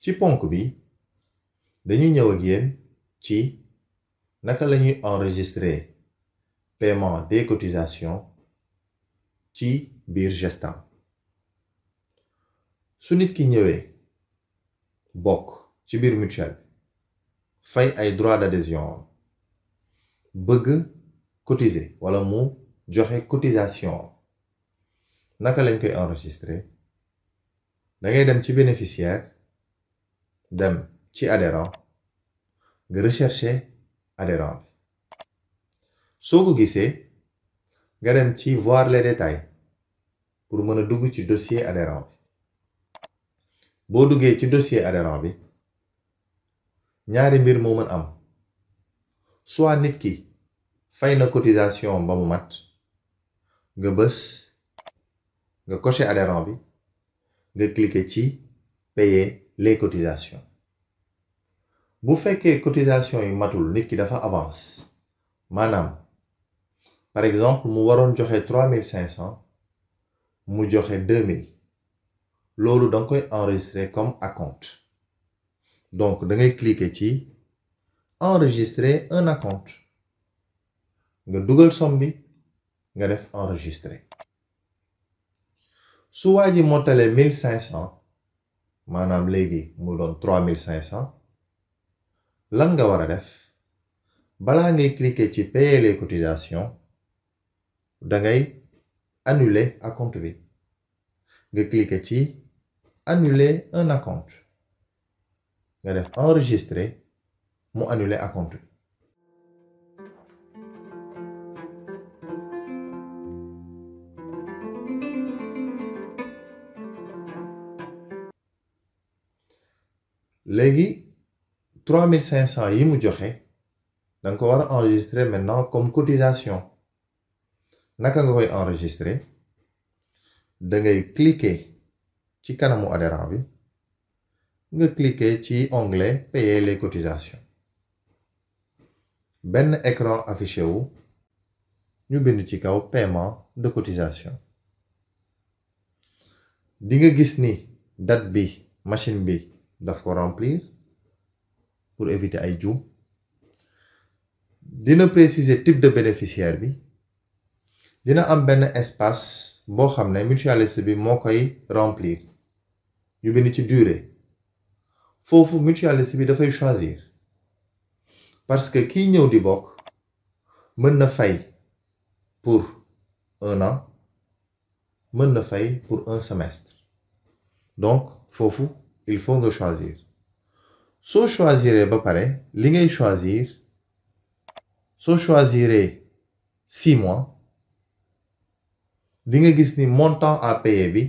ci ponk bi dañu ñëw ak yéen ci naka lañuy enregistrer paiement des cotisations ci biir Gestam. su nit ki ñëwee bokk ci biir mutuelle fay ay droits d'adhésion bëgg cotiser wala mu joxe cotisation naka lañ koy enregistrer da ngay dem ci bénéficiaire dem ci adhérent nga rechercher adhérent bi soo ko gisee nga dem ci voir les détails pour mën a dugg ci dossier adhérent bi boo duggee ci dossier adhérent bi ñaari mbir moo mën am soit nit ki fay na cotisation ba mu mat nga bës nga cocher adhérent bi nga cliquer ci payer les cotisations bu fekkee cotisation yi matul nit ki dafa avance maanaam par exemple mu waroon joxe 3500 mu joxe 2000 loolu danga koy enregistrer comme acompte donc da ngay cliquer ci enregistrer un acompte nga dugal somme bi nga def enregistrer su waa ji mottalee 1500 maanaam léegi mu doon 3500 lan nga war a def balaa ngay cliquer ci payer les cotisations da ngay annuler acompte bi nga cliquer ci annuler un acompte nga def enregistrer mu annuler acompte bi léegi 3500 yi mu joxe danga ko war a enregistrer maintenant comme cotisation naka nga koy enregistrer da ngay cliquer ci kanamu adhérent bi nga cliquer ci onglet payer les cotisations benn écran affiché wu ñu bind ci kaw paiement de cotisation di nga gis ni date bi machine bi daf ko remplir pour éviter ay juum dina préciser type de bénéficiaire bi dina am benn espace boo xam ne mutualiste bi moo koy remplir ñu bind ci durée foofu mutualiste bi dafay choisir parce que kiy ñëw di bokk mën na fay pour 1 an mën na fay pour 1 semestre donc foofu il faut nga choisir soo choisiree ba pare li ngay choisir soo choisiree 6 mois di nga gis ni montant à payer bi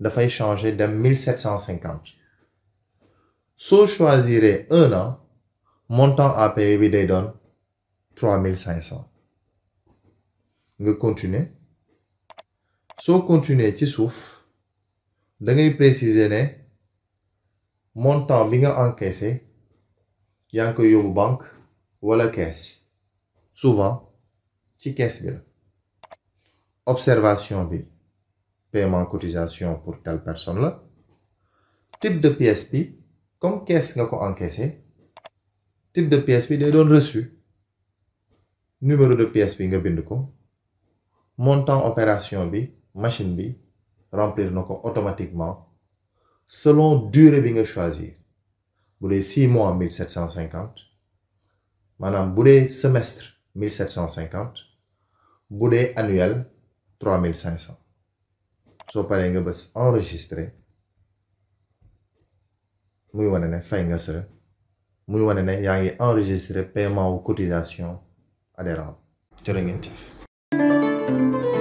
dafay changer dem 1750 soo choisiree 1 an montant à payer bi day doon 3500 nga continuer soo continuer ci suuf da ngay préciser ne montant bi nga encaissé yaa ngi koy yóbbu banque wala caisse souvent ci caisse bi la observation bi paiement cotisation pour telle personne la type de pièce bi comme caisse nga ko encaissé type de pièce bi day doon reçu numéro de pièce bi nga bind ko montant opération bi machine bi remplir na ko automatiquement selon durée bi nga choisir bu dee 6 mois 1750 maanaam bu dee semestre 1750 bu dee annuel 3500 soo paree nga bës enregistrer muy wane ne fay nga sa muy wane ne yaa ngi enregistrer paiement wu cotisation adhérent jërë ngeen jëf